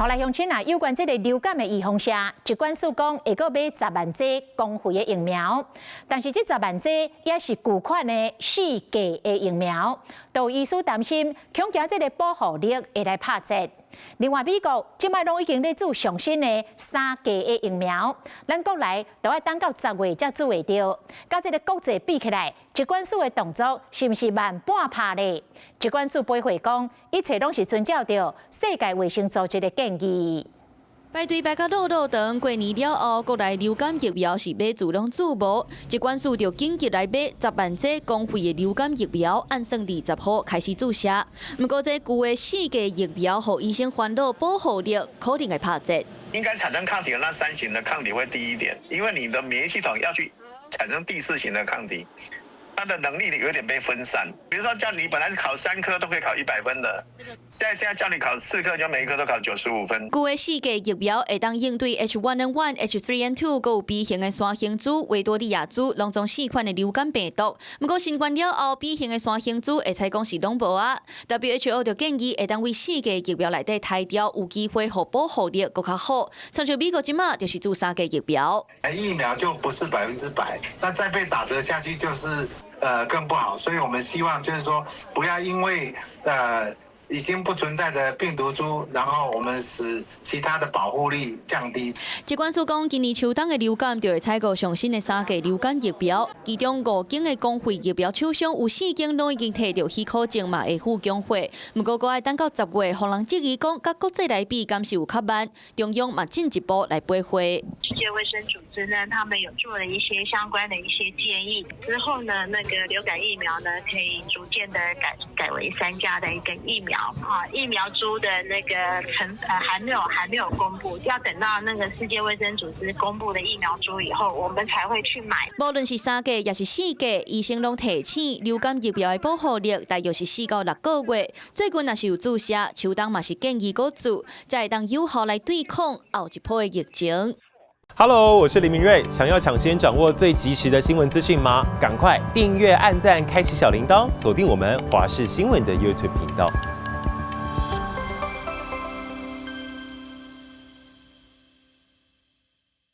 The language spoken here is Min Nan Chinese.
好來，鄉親啊，有關這个流感的預防射，疾管署講會閣買十萬劑公費的疫苗，但是這十萬劑也是舊款的四價的疫苗，都有醫師擔心，恐驚這个保護力會來拍折。另外，美國這擺攏已經咧注上新的三價的疫苗，咱國內都愛等到10月才注會著。佮這个國際比起來，疾管署的動作是毋是慢半拍咧？疾管署回回講，一切攏是遵照著世界衛生組織的建議。排隊排甲落落長，過年了後，國內流感疫苗是欲注攏注無，疾管署就緊急來買十萬劑公費的流感疫苗，按算20號開始注射。毋過這舊的四價疫苗，予醫生煩惱保護力可能會拍折。應該產生抗體的那三型的抗體會低一點，因為你的免疫系統要去產生第四型的抗體，它的能力有點被分散。比如說叫你本來是考三科都可以考100分的，現在叫你考四科，就每一科都考95分。舊的四價疫苗會當應對 H1N1、H3N2，閣有 B 型的山形株、維多利亞株，攏總四款的流感病毒。毋過新冠了後，B 型的山形株會使講是攏無啊。WHO 就建議會當為四價疫苗內底篩掉，有機會予保護力閣較好。親像美國這馬就是注三價疫苗。疫苗就不是100%，那再被打折下去就是更不好，所以我們希望就是說，不要因為已經不存在的病毒株，然後我們使其他的保護力降低。疾管署講，今年秋冬的流感就會採購上新的三價流感疫苗，其中五間的公費疫苗廠商有四間攏已經提著許可證嘛，會付供貨。毋過閣愛等到10月，予人質疑講，佮國際來比，敢是有較慢？中央嘛進一步來補貨。世界衛生組織呢，他們有做了一些相關的一些建議，之後呢，那個流感疫苗呢，可以逐漸的改為三價的一個疫苗。哈，疫苗株的那個成還沒有公布，要等到那個世界衛生組織公布的疫苗株以後，我們才會去買。無論是三價抑是四價，醫生攏提醒，流感疫苗的保護力大約是4到6個月。最近若是有注射，秋冬嘛是建議閣注，才會當有效來對抗後一波的疫情。 Hello，我是林明瑞，想要搶先掌握最及時的新聞資訊嗎？趕快訂閱、按讚、開啟小鈴鐺，鎖定我們華視新聞的 YouTube 頻道。